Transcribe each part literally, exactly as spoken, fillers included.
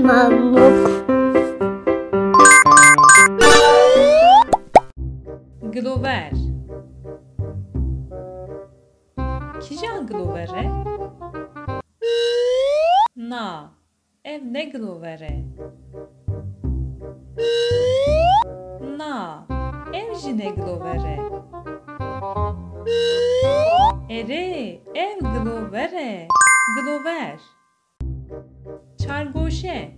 Mamuk. Gilover. Kîjan gilover e? Na, ev ne gilover e. Na, ev jî ne gilover e. Erê, ev gilover e. Gilover. Çargoşe.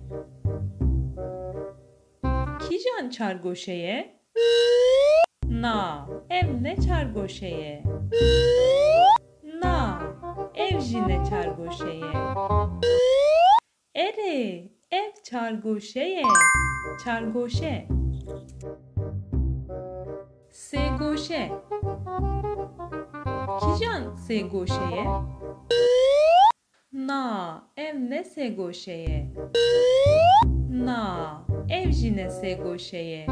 Kîjan çargoşe ye? Na, ev ne çargoşe ye. Na, ev jî ne çargoşe ye. Erê, ev çargoşe ye. Çargoşe. Sêgoşe. Kîjan sêgoşe ye? Na, ev ne sêgoşe ye. Na, ev jî ne sêgoşe ye.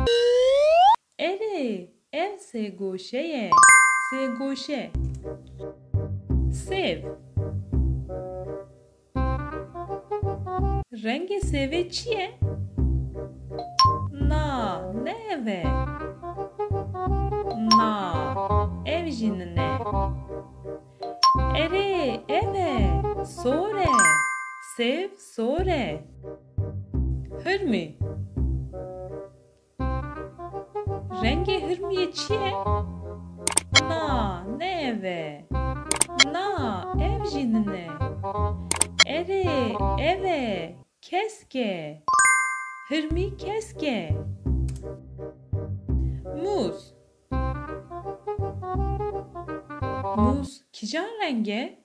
Erê, ev sêgoşe ye. Sêgoşe. Sêv. Rengê sêvê çi ye? Na, ne ev e. Na, ev jî nine. Erê, ev e. Sor e. Sêv sor e. Hirmî. Rengê hirmiyê çi ye? Na, ne ev e. Na, ev jî nine. Erê, ev e. Kesk e. Hirmî kesk e. Mûz. Mûz kîjan reng e?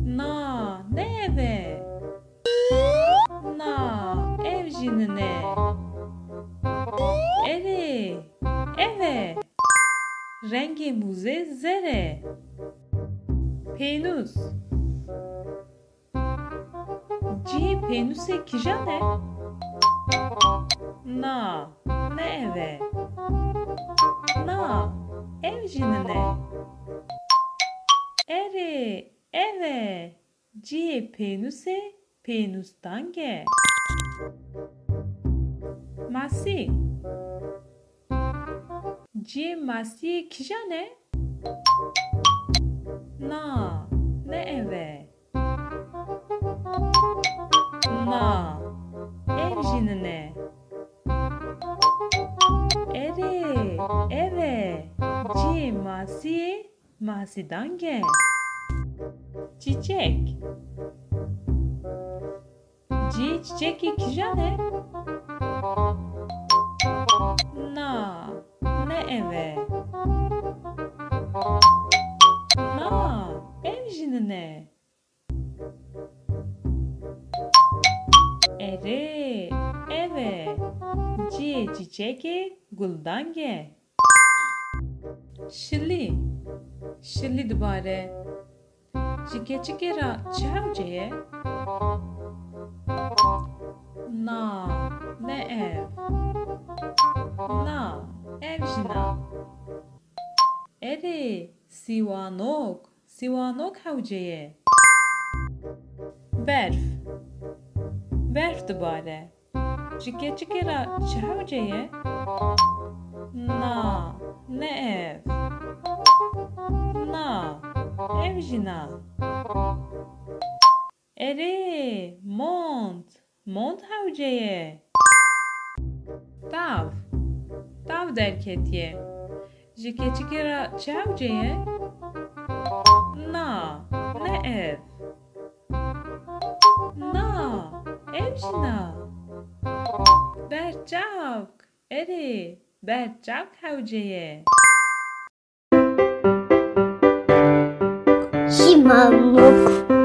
Na, ne ev e. Na, ev jî nine. Erê, ev e. Rengê mûzê zer e. Pênûs. Cihê pênûsê kîjan e? Na, ne ev e. Na, ev jî nine. Erê, ev e. Cihê pênûsê pênûsdang e. Masî. Cihê masiyê kîjan e? Na, ne ev e. Na, ev jî nine. Erê, ev e. Cihê masiyê masîdang e. Çîçek. Cihê çîçekê kîjan e? Na, ne ev e. Na, ev jî nine. Erê, ev e. Cihê çîçekê guldang e. Şilî. Şilî dibare. Ji keçikê re çi hewce ye? Na, ne ev. Na, ev jî na. Erê, sîwanok. Sîwanok hewce ye. Berf. Berf dibare. Ji keçikê re çi hewce ye? Na, ne ev. Na, ev jî na. Erê, mont. Mont hewce ye. Tav. Tav derketiye. Ji keçikê re çi hewce ye? Na, ne ev. Na, ev jî na. Berçavk. Erê, berçavk hewce ye. Ji Mamuk.